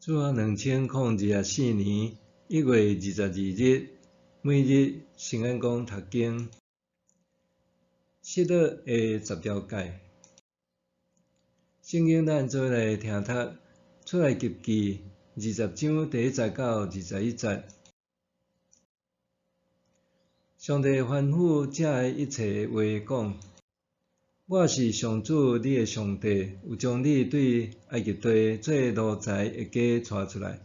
主後2024年1月22日，每日聖安講讀經，失落的十條誡。聖經咱做伙來聽讀出埃及記20章第1節到21節。上帝吩咐這的一切話講：我是上主你的上帝，有將你對埃及地做奴才的家帶出來。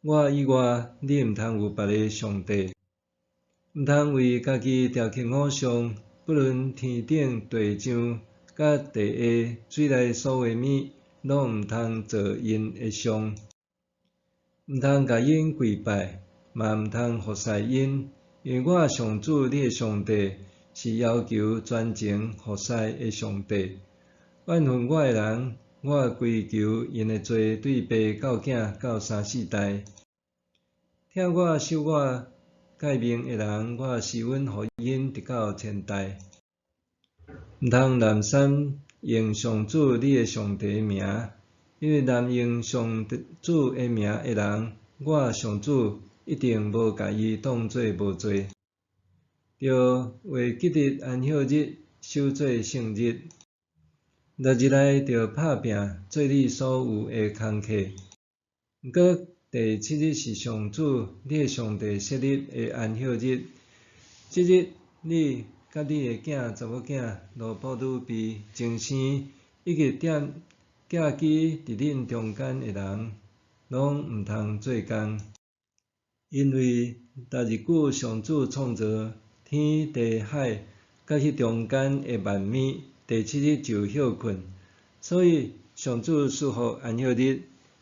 我以外，你毋通有別个上帝，毋通為家己雕刻偶像，不論天頂地上佮地下水內所有的物，攏毋通做𪜶的像。毋通共𪜶跪拜，嘛毋通服侍𪜶，因為我上主你的上帝是要求專情服侍的上帝。怨恨我的人，我追究𪜶的罪，對爸到囝到三四代。疼我守我誡命的人，我施恩予𪜶直到千代。毋通濫濫用上主你的上帝的名，因為濫用上主的名的人，我上主一定無共伊當做無罪。著畫吉日安息日，守做聖日。六日內著拍拚，做你所有的工課。毋過第七日是上主你的上帝設立的安息日，這日你佮你的囝查某囝、奴僕女婢、終生以及踮寄居佇恁中間的人，攏毋通做工。因為六日久上主創造天地海，佮彼中間的萬物，第七日就歇睏，所以上主賜福安息日，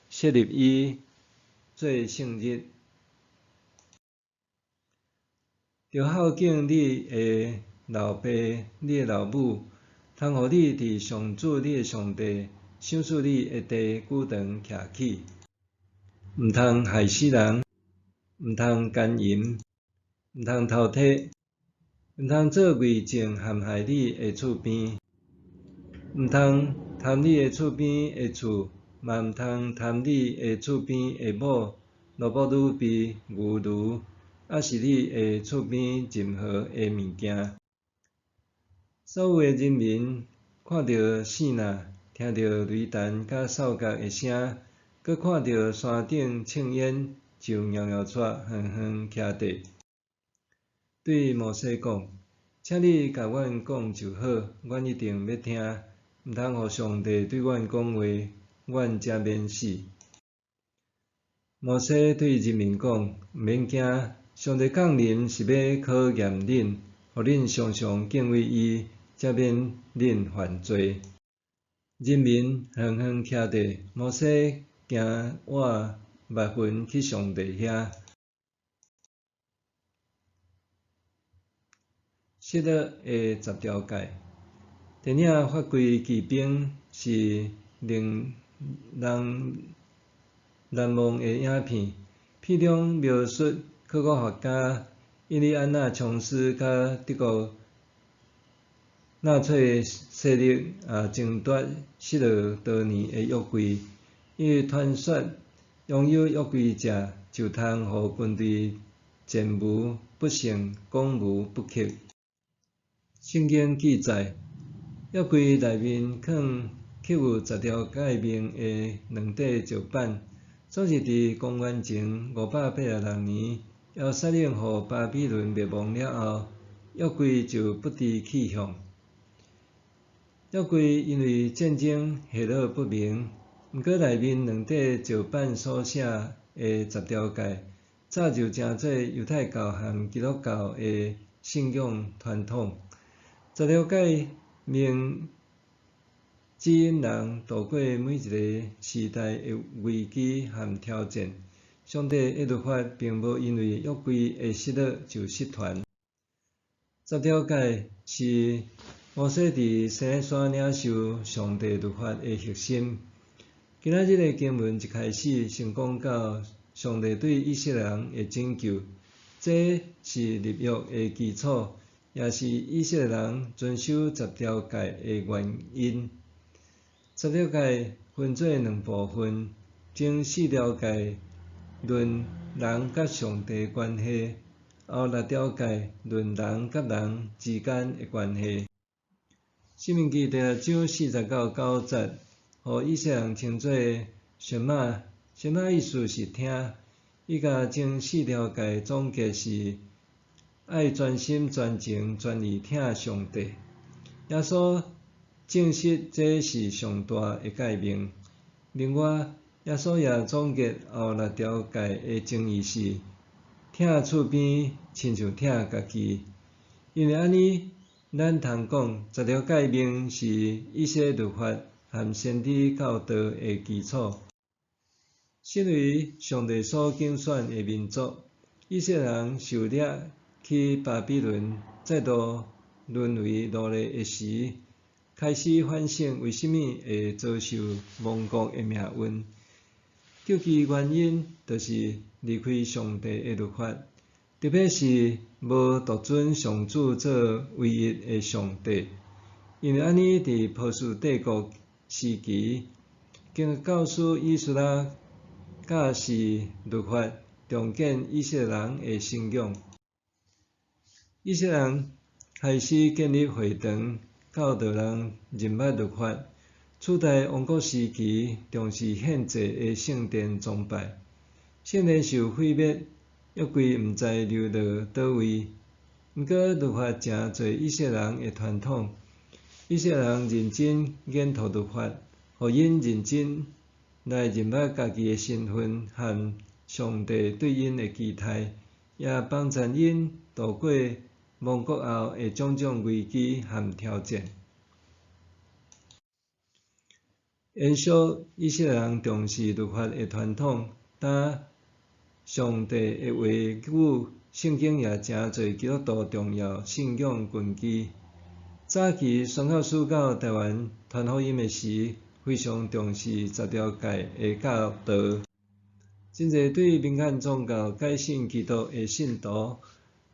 設立伊做聖日。著孝敬你的老爸、你的老母，通予你佇上主你的上帝賞賜你的地久長徛起。毋通害死人，毋通姦淫，毋通偷提，毋通做偽證陷害你的厝邊，毋通貪你的厝邊的厝，嘛毋通貪你的厝邊的某、奴僕女婢、牛驢，抑是你的厝邊任何的物件。所有的人民看著爍爁，聽著雷霆佮哨角的聲，閣看著山頂衝煙，就搖搖掣遠遠徛佇。對摩西講：請你共阮講就好，阮一定欲聽。毋通予上帝對阮講話，阮才免死。摩西對人民講：毋免驚，上帝降臨是欲考驗恁，予恁常常敬畏伊，才免恁犯罪。人民遠遠徛佇，摩西行倚密雲去上帝遐。失落的十條誡。電影《法櫃奇兵》是令人難忘的影片，片中描述考古學家印第安納瓊斯佮德國納粹勢力爭奪失落多年的約櫃，因為傳說擁有約櫃者就通予軍隊戰無不勝、攻無不克。聖經記載，約櫃內面囥刻有十條誡命的兩塊石板，總是佇公元前586年，耶路撒冷予巴比倫滅亡了後，約櫃就不知去向。約櫃因為戰爭下落不明，毋過內面兩塊石板所寫的十條誡，早就成做猶太教和基督教的信仰傳統。十條誡命指引人渡過每一个時代的危機和挑戰。上帝的律法並無因為約櫃的失落就失傳。十條誡是摩西佇西奈山領受上帝律法的核心。今仔日的經文一開始先講到上帝對以色列人的拯救，這是立約的基礎，也是以色列人遵守十條誡的原因。十條誡分做兩部分，前四條誡論人佮上帝關係，後六條誡論人佮人之間的關係。申命記第六章4到9節，予以色列人稱做什瑪，什瑪意思是聽。伊共前四條誡總結是愛專心專情專意疼上帝。耶穌證實這是上大的誡命。另外，耶穌也總結後六條誡的精義是疼厝邊親像疼家己。因為按呢，咱通講十條誡命是以色列律法和先知教導的基礎。身為上帝所揀選的民族，以色列人受掠去巴比倫，再度淪為奴隸的時，開始反省為啥物會遭受亡國的命運。究其原因，就是離開上帝的律法，特別是無獨尊上主做唯一的上帝。因為按呢，佇波斯帝國時期，經教師以斯拉教示律法，重建以色列人的信仰。以色列人開始建立會堂，教導人認捌律法。取代王國時期重視獻祭的聖殿崇拜，聖殿受毀滅，約櫃毋知流落佗位。毋過律法成做以色列人的傳統，以色列人認真研讀律法，予𪜶認真來認捌家己的身份和上帝對𪜶的期待，也幫助𪜶度過亡國後的種種危機和挑戰。延續以色列人重視律法的傳統，但上帝的話語，聖經也成做基督徒重要信仰根基。早期宣教師到台灣傳福音的時，非常重視十條誡的教導。真濟對民間宗教改信基督的信徒，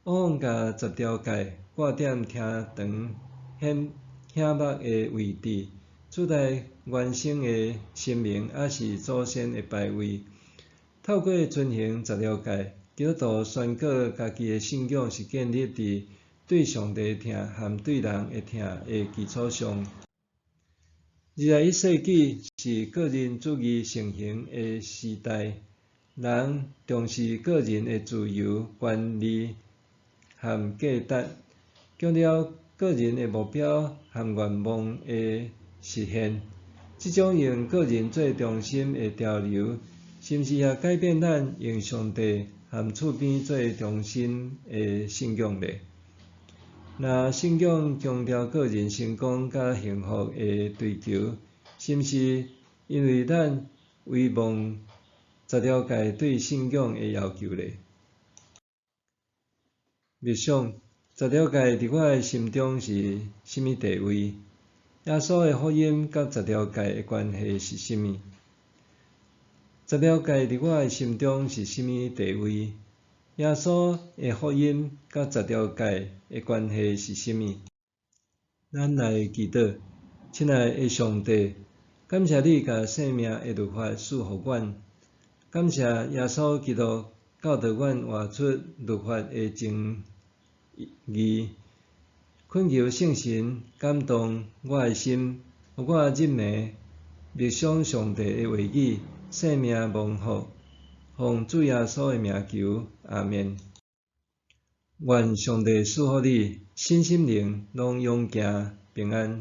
往往共十條誡掛佇廳堂顯顯目的位置，取代原生的神明抑是祖先的牌位。透過遵行十條誡，基督徒宣告家己的信仰是建立佇對上帝疼和對人的疼的基礎上。21世紀是個人主義盛行的時代，人重視個人的自由、權利和價值，強調個人的目標和願望的實現。這種用個人做中心的潮流，是毋是也改變咱用上帝和厝邊做中心的信仰呢？若信仰強調個人成功佮幸福的追求，是毋是因為咱遺忘十條誡對信仰的要求呢？默想，十條誡佇我的心中是啥物地位？耶穌的福音佮十條誡的關係是啥物？十條誡佇我的心中是啥物地位？耶穌的福音佮十條誡的關係是啥物？咱來祈禱，親愛的上帝，感謝你共生命的律法賜予阮，感謝耶穌基督教導阮活出律法的精義，懇求聖神感動我的心，予我入暝默想上帝的話語，性命蒙福。奉主耶穌的名求，阿們。願上帝賜福你，身心靈攏勇健平安。